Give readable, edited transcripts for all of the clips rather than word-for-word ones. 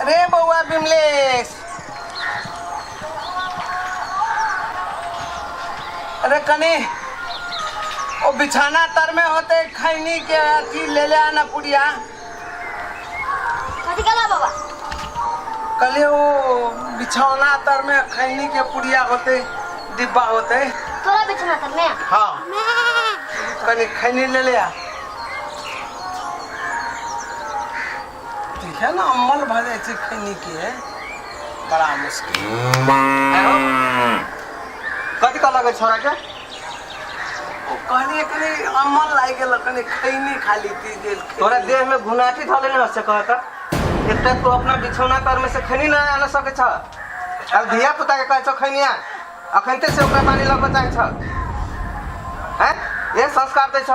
अरे बौआ बिमलेश, अरे कनी ओ बिछाना तर में होते खैनी के अथी ले ले आना पुड़िया। कथी कहला बाबा? कहलिए ओ बिछौना तर में खैनी के पुड़िया होते, डिब्बा होते। तोरा बिछौना तर में? हाँ, कनी खैनी ले ले आ। ठीक है ना, अम्मल भऽ जाइ छै खैनी के, बड़ा मुश्किल। कथी कहलक छोरा के? ओ कहलिए कनी अम्मल लागि गेल, कनी खैनी खा लीती जे। तोरा देह में घुनाटी धऽ लेने से कहता एकटा तू अपना बिछौना तर में से खैनी ना आन सकै छ। अब धिया पुता के कहै छौ खैनी आन, अखनते से ओकरा पानी लगबऽ चाहै छ हैं? ये संस्कार दै छ?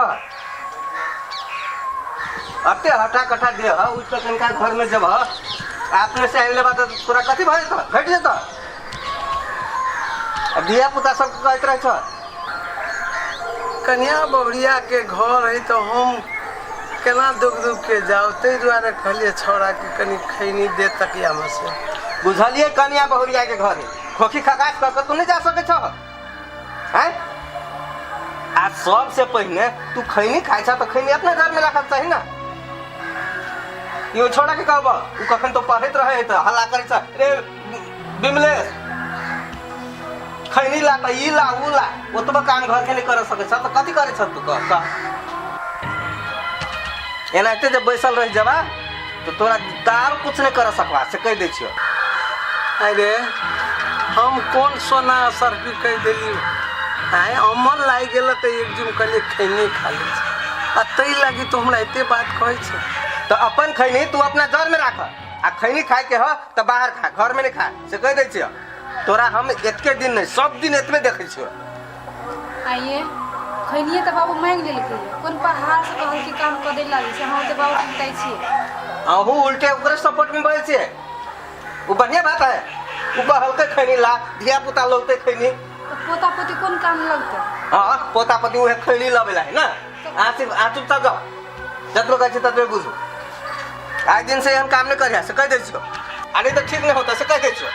अते हटा कटा देह उठि कऽ कनिका घर में जब अपने से आनि लेबा तऽ तोरा कथी भऽ जेतऽ, घटि जेतऽ? आ धिया पुता सबके कहैत रहै छ। कन्या बहुरिया के घर है तऽ हम केना दुख दुख के जाउ, ताहि दुआरे कहलियै छौड़ा के कनि खैनी दे तकिया में से। बुझलियै, कन्या बहुरिया के घर है, खोखी खकास कऽ के तू नहि जा सकै छह हैं? आ सबसे पहिने तू खैनी खाइ छह तऽ खैनी अपना घर में राखक चाही ना। यो छोड़ा के कहब उ कखन तो पढ़ैत रहे तऽ हल्ला करै छ, रे बिमलेश खैनी ला तऽ ई ला उ ला, ओतबा काम घर के नहीं कर सकै छ तऽ कथी करै छ तू? कह कह। एनाहिते जे बैसल रहि जेबा तऽ तोरा तार कुछ नहीं कर सकबा, से कहि दै छियौ। अरे हम कोन सोना सर्फी कहि देली? आँय, अमर लागि गेल तऽ एक जुम कहलियै खैनी खा लै छी, आ ताहि लागि तू हमरा एते बात कहै छै। तऽ अपन खैनी तू अपना जर में राख, आ खैनी खाए के ह तऽ बाहर खा, घर में नहीं खा, से कहि दै छियौ। तोरा हम एके दिन नहीं सब दिन एतबे देखै छियौ। आइए खैनिए तऽ बाबू मांगि लेलकै, कोन पहाड़ से कहलकै काम कऽ दै लागी से हम तऽ बाबू बताइ छियै। अहूँ उल्टे ओकरे सपोर्ट में बजै छियै, ओ बढ़िया बात है। ओ कहलकै खैनी ला, धिया पुता लौते खैनी। तऽ पोता पोती कोन काम लगतै? हाँ, पोता पोती उहे खैनी लबै ला है ना। अहाँ सिर्फ अहाँ चुपचाप जाओ, जतबे कहै छियै ततबे बुझू। आइ दिन से एहन काम नहि करिहे से कहि दै छियौ, आ नहि तऽ ठीक नहि होतै से कहि दै छियौ।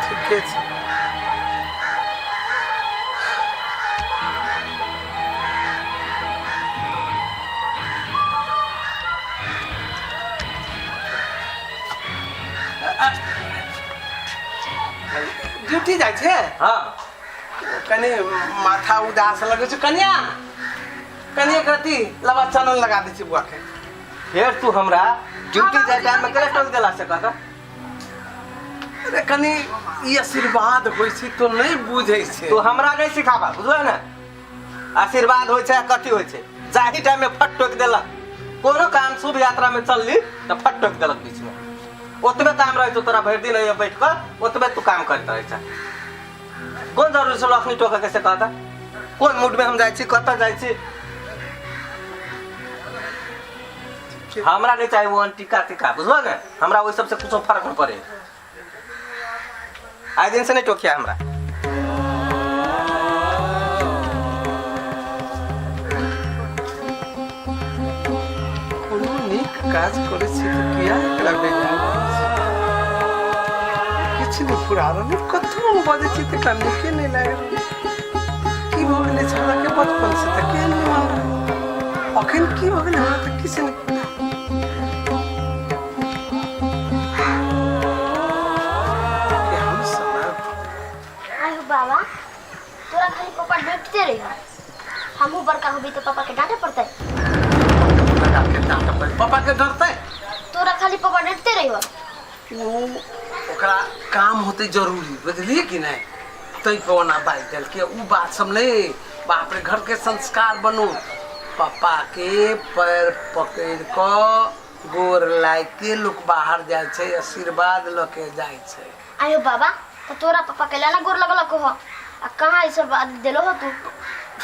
ठीके छै। ड्यूटी जाइ छै? हाँ। कनि माथा उदास लगै छै। कनिया कनि एक रत्ती लबा चनन लगा दै छी बुआ के। फेर तू हमरा ड्यूटी जाय टाइम में केना टोक देला से कहता? अरे कनि ई आशीर्वाद होइ छै, तो नहि बुझै छै। तू हमरा नहि सिखाबा, बुझल ने? आशीर्वाद होइ छै आ कथी होइ छै, जाहि टाइम में फट टोक देलक। कोनो काम शुभ यात्रा में चलली तऽ फट टोक देलक बीच में। ओतबे काम रहै छौ तोरा भरि दिन बैठ कऽ, ओतबे तू काम करैत रहै छ। कोन जरूरी छलो अखनी टोकऽ के से कहता? कोन मूड में हम जाइ छी, कतऽ जाइ छी? हमरा नहीं चाही वो टीका टीका, बुझलो ने? हमरा ओहि सबसे कुछो फर्क नहीं पड़े। आइ दिन से नहीं टोकिया हमरा। कोनो नीक काज करै छी तऽ किया एकरा बेजार करै छी? किछु नहि फुरा रहल अइ। कतबो हम बजै छी तऽ एकरा नीके नहि लागि रहल छै। की भऽ गेलै छौड़ाके? बचपनसँ तऽ केहन निमन रहै, अखन की भऽ गेलै? हमरा तऽ किछु नहि। केहन समय। आय हो बाबा, तोरा खाली पापा डांटते रही। हमहूँ बड़का होबी तऽ पापा के डांटे पड़तै। लगा के डांट पड़ै, पापा के डरतै। तोरा खाली पापा डांटते रही। ओ ओकरा काम होतै जरूरी, बुझलियै कि नहि? तै पर ओना बाजि देलकै। ओ बात सब नहि। बाप रे, घर के संस्कार बनू, पापा के पैर पकड़ि कऽ गोर लागि के लोक बाहर जाइ छै, आशीर्वाद लऽ के जाइ छै। आयो बाबा, तऽ तोरा पापा कैला ना गोर लगलक हो? आ कहाँ ई सब बात देलो हो तू?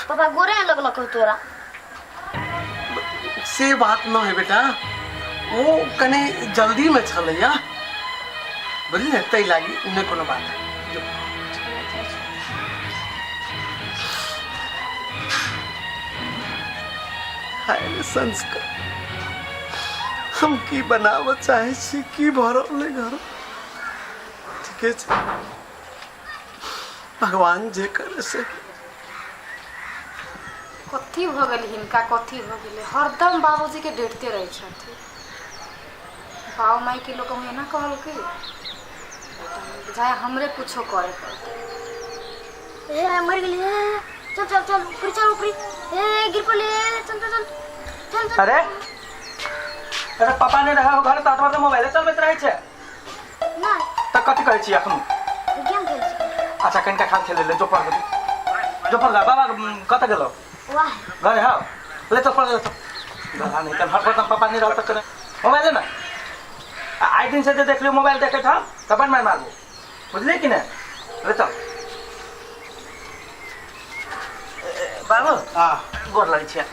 पापा गोरे ना लगलक हो तोरा? से बात न है बेटा, ओ कनि जल्दी में छलैया, बुझली ने, ताहि लागी। नहि कोनो बात है, जो। हाय रे संस्कार। हम की बनाबऽ चाहै छी, की भऽ रहल अइ घर। ठीके छै, भगवान जे करे से। कथी भऽ गेल हिनका, कथी भऽ गेलै? हरदम बाबूजीके डरिते रहै छथिन। बाबू मायके लोक हम एना कहलकै, बुझाइ हमरे कुछो करे पड़तै। ए मर गेली। ए चल चल चल, ऊपरी चल, ऊपरी। ए गिर पड़ली। ए चल चल चल चल चल। अरे अरे, पापा नहि रहै घर तऽ अतबा मोबाइले चलबैत रहै छै। ना। तऽ कथी कहै छी एखन? गेम खेल छी। अच्छा, कनिका खाल खेले ले, जो पढ़, जो पढ़। बाबा कतऽ गेलो? वाह। घरे हौ, ले चल, पढ़ ले चल। गला नहि चल, हट हट। पापा नहि रहल तऽ कने मोबाइल ने। आ आइ दिन से जे देखलियो मोबाइल देखैत हम तऽ बड मारि मारबो, बुझलियै कि नहि? ले चल। बाबू। आ। गोर लगै छियै।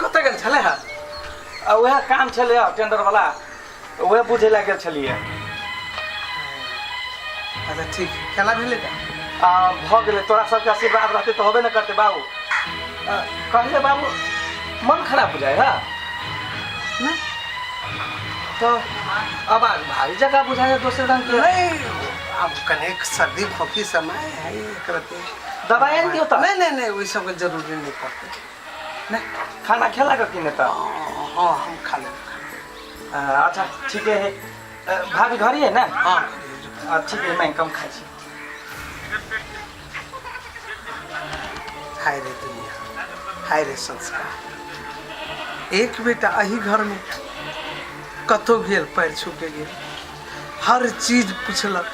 कतऽ गेल छलै हँ? आ उएह काम छलै टेंडर वाला, उएह बुझै लए गेल छलियै। अच्छा ठीक, केना भेलै तऽ? आ भऽ गेलै, तोरा सबके आशीर्वाद रहतै तऽ होबे ने करतै बाबू। कहलियै बाबू, मन खराब हो जाइ है? नहि। तऽ आवाज भारी जगह बुझाइ दोसर रंग के। नहि, आब कनेक सर्दी खोखी समय है, एकरा दबाइ आनि दियौ तऽ? नहि नहि नहि, ओहि सबके जरूरी नहि पड़तै, नहि। खाना खेला कि नहि तऽ? हाँ, हम खा लेब। अच्छा ठीके है। भाभी घरे है ने? हाँ। ठीक है, मैं कम खाइ छी। हाय रे दुनिया, हाय रे संस्कार। एक बेटा एही घरमे कतहु गेल, पैर छू के गेल, हर चीज पुछलक,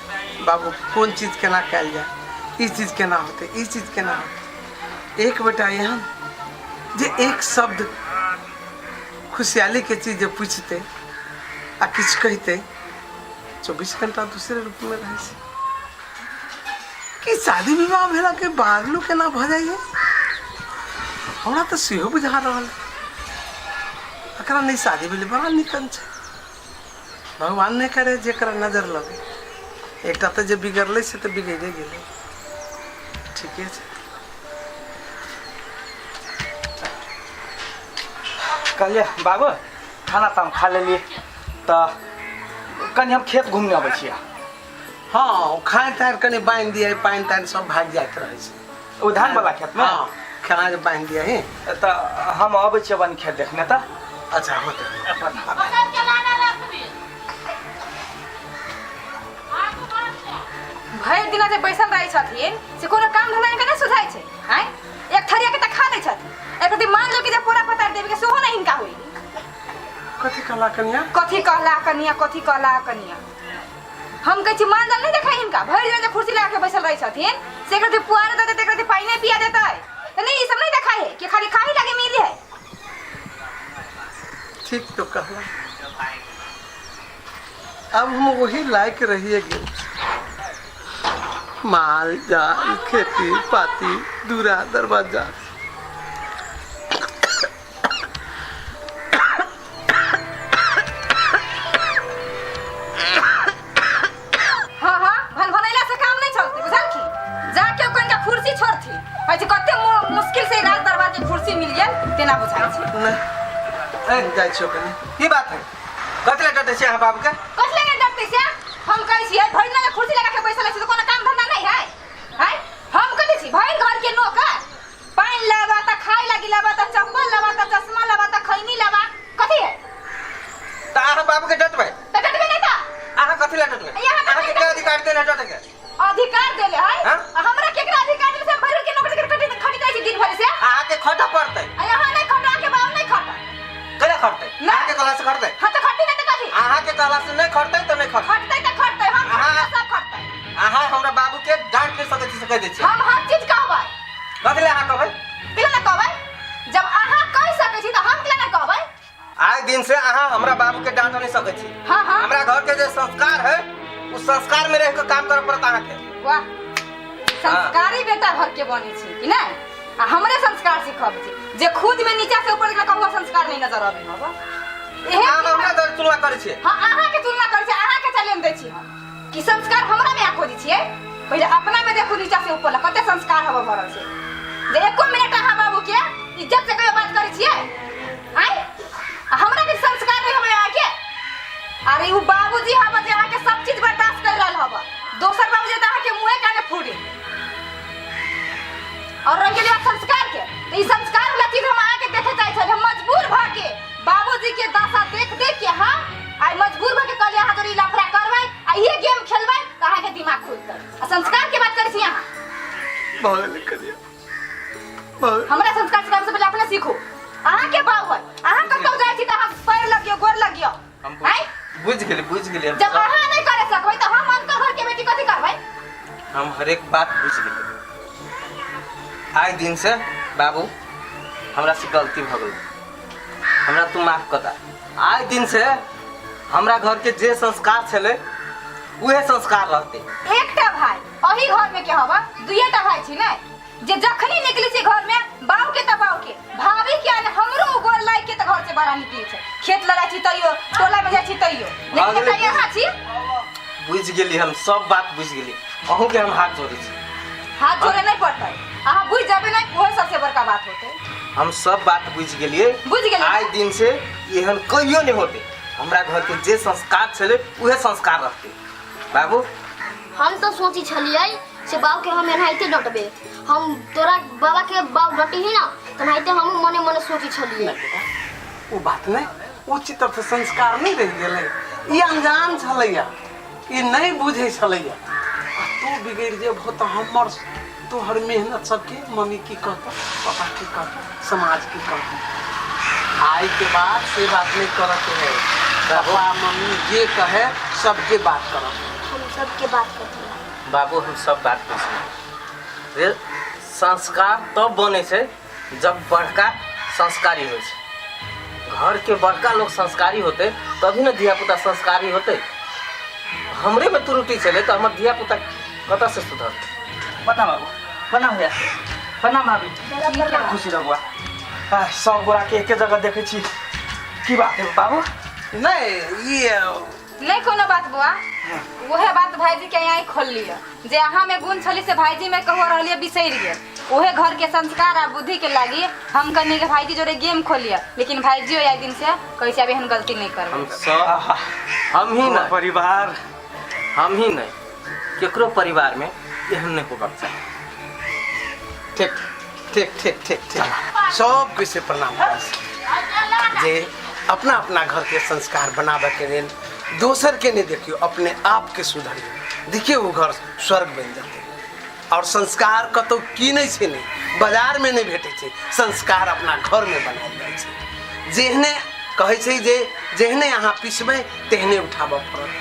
बाबू कोन चीज केना कयल जाय, ई चीज केना होतै, ई चीज केना होतै। एक बेटा एहन जे एक शब्द खुशहाली के चीज जे पूछतै आ किछु कहितै, 24 घंटा दूसरे रूपमे रहै छै। कि शादी विवाह भेला के बाद लोग केना भऽ जाइए, हमरा तऽ सेहो बुझा रहल है। एकरा नहि शादी भेलै, बड़ा निकन छै। भगवान नहि करे जेकरा नजर लगे। एकटा तऽ जे बिगड़लै से तऽ बिगड़े गेलै। ठीके छै। कहलियै बाबू, खाना तऽ हम खा लेलियै, तऽ कनि हम खेत घूमने अबै छियै। हँ, ओ खाय तार कनि बान्हि दियै, पानि तानि सब भागि जाइत रहै छै। ओ धान वाला खेतमे? हँ, खाना जे बान्हि दियै ही। तऽ हम अबै छियै बन खेत देखने तऽ। अच्छा, होतै। भरि दिना जे बैसल रहै छथिन से कोनो काम धंधा हिनका नहि सुझाइ छै? आँय, एक थरिया के तऽ खा लै छथिन, एक दिन मान लो कि जे पोरा पतार देबे के सेहो नहि हिनका होई। कथी कहला कनिया? कथी कहला कनिया, कथी कहला कनिया? हम कहै छी मान नहि देखै हिनका, भरि दिन जे कुर्सी लगा के बैसल रहै छथिन से एक रति पुआर दऽ देतै, एक रति पानि पिया देतै तऽ नहि, ई सब नहि देखाइ है कि खाली खाही लागे मिली है। ठीक तो कहला, अब हम वही लायक रहिए गेल। माल जाल, खेती पाती, दूरा दरवाजा। हाँ हाँ, भनभनैला से काम नहीं चलते, बुझलखी? जाके कनिका कुर्सी छोड़थी। कहै छै कते मुश्किल से राज दरबार के कुर्सी मिल गेल तेना बुझाइ छै। नहि, ए, जाइ छियौ कनि। की बात है? कथी लए डटै छियै अहाँ बाबूके? कथी लगे डरते से? हम कहै छियै भरि दिना जे कुर्सी लगा के बैसल छै तऽ कोनो काम धंधा नहीं है? हैं, हम कहै छी भरि घर के नौकर, पानि लाबा तऽ खाय लागी लाबा तऽ चप्पल लाबा तऽ चश्मा लाबा तऽ खैनी लाबा, कथी है? तऽ अहाँ बाबूके डटबै? तऽ डटबै नहीं तऽ। अहाँ कथी लए डटबै? यहाँ तऽ अहाँके के अधिकार देने डटैके? अधिकार देले है। हाँ? आ हमरा केकरा अधिकार देले से हम भरि घर के नौकर के खटी खटी रहै छी दिन भरि से? अहाँके खटऽ पड़तै। आ यहाँ नहीं खटा के बाबू नहीं खटा। केना खटतै? ना। अहाँके कहला से खटतै? हाँ तऽ खटी नहीं तऽ कथी? अहाँके कहला से नहि खटतै तऽ नहि खटतै। खटतै तऽ खटतै, हम अहाँ- खटतै, सब खटतै। अहाँ हमरा बाबूके डांट नहि सकै छी से कहि दै छी। हम हर चीज कहबै। कथी लए अहाँ कहबै? केला ना कहबै? जब अहाँ कहि सकै छी तऽ हम केला ना कहबै? आइ दिन से अहाँ हमरा बाबूके डांट नहि सकै छी। हाँ हाँ। हमरा घर के जे संस्कार है, उस संस्कार में रह के काम करे पड़त अहाँके। वाह, संस्कारी बेटा घर के बनै छै कि नहि? आ हमरे संस्कार सिखबै छै जे खुद में नीचा से ऊपर देखला कहुआ संस्कार नहीं नजर अबै हब एहे। अहाँ हमरा दर तुलना करै छियै? हाँ, अहाँ के तुलना करै छी, अहाँ के चैलेंज दै छी हम कि संस्कार हमरा में खोजै छियै। पहिले अपना में देखू नीचा से ऊपर ला कते संस्कार हब भरल छै जे एको मिनट अहाँ बाबू के इज्जत से कहियो बात करै छियै? आँय, आ हमरा के संस्कार बाबूजी हवा जे अहाँ के सब चीज बर्दाश्त कर रहल हवा। दोसर बाबूजी त अहाँ के मुंहे काने फूटे। और रह गेली बात संस्कार के, तो ई संस्कार वाला चीज हम अहाँ के देखे चाहै छली। हम मजबूर भ के बाबूजी के दशा देख देख के हम आइ मजबूर भ के कहलियै अहाँ जोड़ी लफड़ा करबै आ इहे गेम खेलबै त अहाँ के दिमाग खुलतै। आ संस्कार के बात करै छी अहाँ। भऽ गेलै करिया, भऽ गेलै। हमरा संस्कार सिखाबै से पहिले अपने सीखू। अहाँ के बाप है, अहाँ कतौ जाइ छी त अहाँ पैर लगियो गोर लगियो। हम आँय? बुझि गेली, बुझि गेली। हम जब अहाँ नहीं करे सकबै त हम अनकर घर के बेटी कथी करबै? हम हरेक बात बुझि गेली। आइ दिन से बाबू हमरा से गलती भऽ गेल, हमरा तू माफ कर दा। आइ दिन से हमरा घर के जे संस्कार छलै उहे संस्कार रहते। एकटा भाई अही घर में के हवा, दुइएटा भाई छी ने जे जखनी निकली छी घर में बाऊ के त बाऊ के भाभी के आने हमरो गोर लाग के त घर से बाहर निकली छै। खेत लड़ाई छी तैयो, टोला में जाइ छी तैयो, लेकिन भाभी। एतऽ यहाँ छी। बुझि गेली, हम सब बात बुझि गेली। अहूँ के हम हाथ जोड़ै छी। हाथ जोड़े नहीं पड़तै, अहाँ बुझि जेबै ने ओहे सबसे बड़का बात होतै। हम सब बात बुझि गेलियै। बुझि गेलियै? आइ दिन से एहन कहियो नहीं होते। हमरा घर के जे संस्कार छलै उहे संस्कार रहते। बाबू हम तो सोची छलियै से बाबू के हम एनाहिते डटबे, हम तोरा बाबा के बाबू डटी ही ना तेनाहिते हम मने मने सोची छलियै। ओ बात नहीं, उचित अर्थ संस्कार नहीं रहि गेलै। ई अनजान छलैया, ई नहीं बुझै छलैया। आ तू बिगड़ि जेबहो तऽ हमर तोहर मेहनत सबके मम्मी की कहतौ, पापा की कहतौ, समाज की कहतौ। आइ के बाद से बात नहीं करऽ के है। पापा मम्मी जे कहे सबके बात करऽ। हम सबके बात करते। बाबू हम सब बात बुझलियै। रे संस्कार तब बनै छै जब बड़का संस्कारी होइ छै। घर के बड़का लोग संस्कारी होते तभी ने धिया पुता संस्कारी होते। हमरे में त्रुटि छलै तऽ हमर धिया पुता कतऽ से सुधरतै? प्रणाम बाबू, प्रणाम भैया, प्रणाम भाभी। खुशी रह बुआ। सब गोरा के एके जगह देखै छी, की बात है बाबू? नहीं ये नहीं कोनो बात बुआ, वहे बात भाईजी के यहाँ खोल लिया जे अहाँ में गुण छली से भाईजी में कहो रहलिए बिसरि गेल। उहे घर के संस्कार आ बुद्धि के लागी हम कनी के भाईजी जोड़े गेम खोलिए, लेकिन भाईजी एक दिन से कहै छै अब एहन गलती नहीं करबै। हम सब हम ही नहीं परिवार, हम ही नहीं, केकरो परिवार में एहन नहीं होबाक चाही। ठीक ठीक ठीक ठीक ठीक, सब किछु से प्रणाम करै छी जे अपना अपना घर के संस्कार बनाबे के लेल दोसर के नहीं देखियो, अपने आप के सुधरियो। देखियो वो घर स्वर्ग बन जाते। और संस्कार कतौ कीनै छै नहीं, बाजार में नहीं भेटै छै, संस्कार अपना घर में बनायल जाइ छै। जेहने कहै छै जे जेहने अहाँ पिसबै तेहने उठाबऽ पड़त,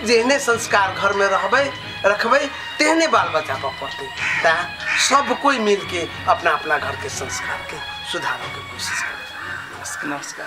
जेहने संस्कार घर में रहबै रखबै तेहने बाल बच्चा पर पड़तै। तैं सब कोई मिलके अपना अपना घर के संस्कार के सुधारऽ के कोशिश करू। नमस्कार। नमस्कार।